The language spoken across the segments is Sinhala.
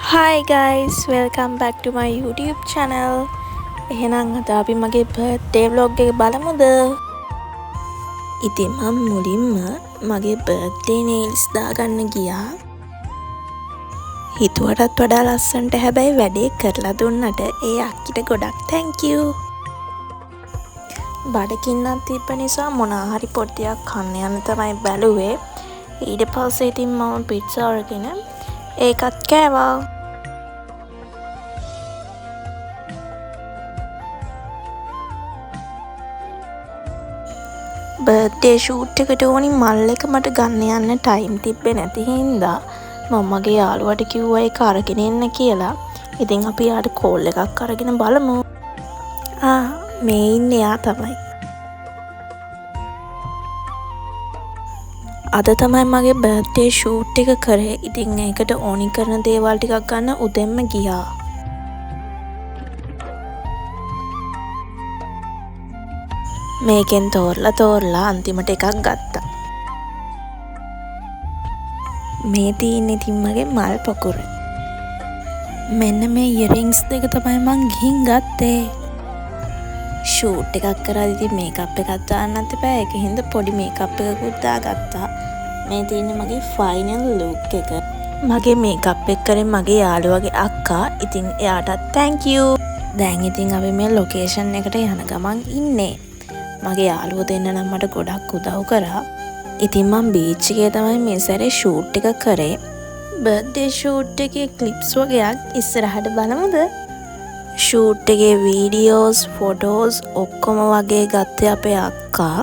Hi guys, welcome back to my YouTube channel. එහෙනම් අද අපි මගේ බර්ත්ඩේ ව්ලොග් එක බලමුද? ඉතින් මම මුලින්ම මගේ බර්ත්ඩේ නේල්ස් දාගන්න ගියා. හිතුවටත් වඩා ලස්සනට හැබැයි වැඩේ කරලා දුන්නට ඒ අක්කිට ගොඩක් thank you. බඩගින්නක් තිබ්බ නිසා මොනවා හරි පොඩි දෙයක් කන්න යන්න තමයි බැලුවේ. ඊට පස්සේ ඉතින් මම පිට්සා අරගෙන ඒකත් කෑවා. බර්ත්ඩේ ෂූට් එකට ඕනි මල් එක මට ගන්න යන්න ටයිම් තිබ්බේ නැති හින්දා මම මගේ යාළුවට කිව්වා ඒක අරගෙන එන්න කියලා. ඉතින් අපි එයාට කෝල් එකක් අරගෙන බලමු. මේ ඉන්නේ එයා තමයි. අද තමයි මගේ බර්ත්ඩේ ෂූට් එක කරේ. ඉතින් ඒකට ඕනි කරන දේවල් ටිකක් ගන්න උදෙන්ම ගියා. මේකෙන් තෝරලා තෝරලා අන්තිමට එකක් ගත්තා. මේ තියෙන්නේ ඉතින් මගේ මල් පොකුර. මෙන්න මේ ඉයරින්ග්ස් දෙක තමයි මං ගිහින් ගත්තේ. ෂූට් එකක් කරද්දි ඉතින් මේකප් එකක් දාන්නත් එපා. ඒක හින්දා පොඩි මේකප් එකකුත් දාගත්තා. මේ තියෙන්නේ මගේ ෆයිනල් ලුක් එක. මගේ මේකප් එක කරේ මගේ යාළුවගේ අක්කා. ඉතින් එයාටත් thank you. දැන් ඉතින් අපි මේ ලොකේෂන් එකට යන ගමන් ඉන්නේ. මගේ යාළුවෝ දෙන්න නම් මට ගොඩක් උදව් කරා. ඉතින් මං බීච් එකේ තමයි මේ සැරේ ෂූට් එක කරේ. බර්ත්ඩේ ෂූට් එකේ ක්ලිප්ස් වගේක් ඉස්සරහට බලමුද? ෂූට් එකේ වීඩියෝස්, ෆොටෝස් ඔක්කොම වගේ ගත්තේ අපේ අක්කා.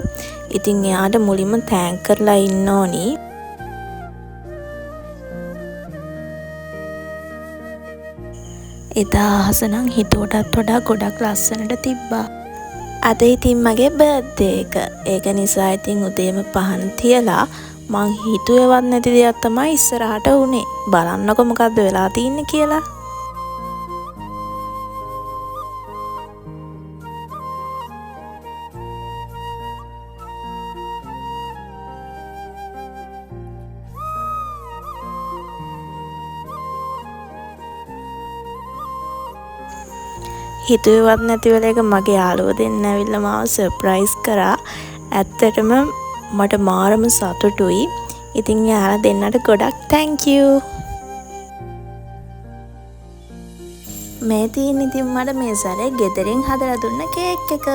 ඉතින් එයාට මුලින්ම thank කරලා ඉන්න ඕනි. එදා අහස නම් හිතුවටත් වඩා ගොඩක් ලස්සනට තිබ්බා. අද ඉතින් මගේ බර්ත්ඩේ එක. ඒක නිසා ඉතින් උදේම පහන තියලා මං හිතුවේවත් නැති දෙයක් තමයි ඉස්සරහට වුනේ. බලන්නකො මොකද්ද වෙලා තින්නේ කියලා. හිතුවේවත් නැති වෙලේක මගේ යාළුවෝ දෙන්න ඇවිල්ලා මාව සර්ප්‍රයිස් කරා. ඇත්තටම මට මාරම සතුටුයි. ඉතින් එයාලා දෙන්නට ගොඩක් thank you. මේ තියෙන ඉතින් මට මේ සැරේ ගෙදරින් හදලා දුන්න කේක් එක.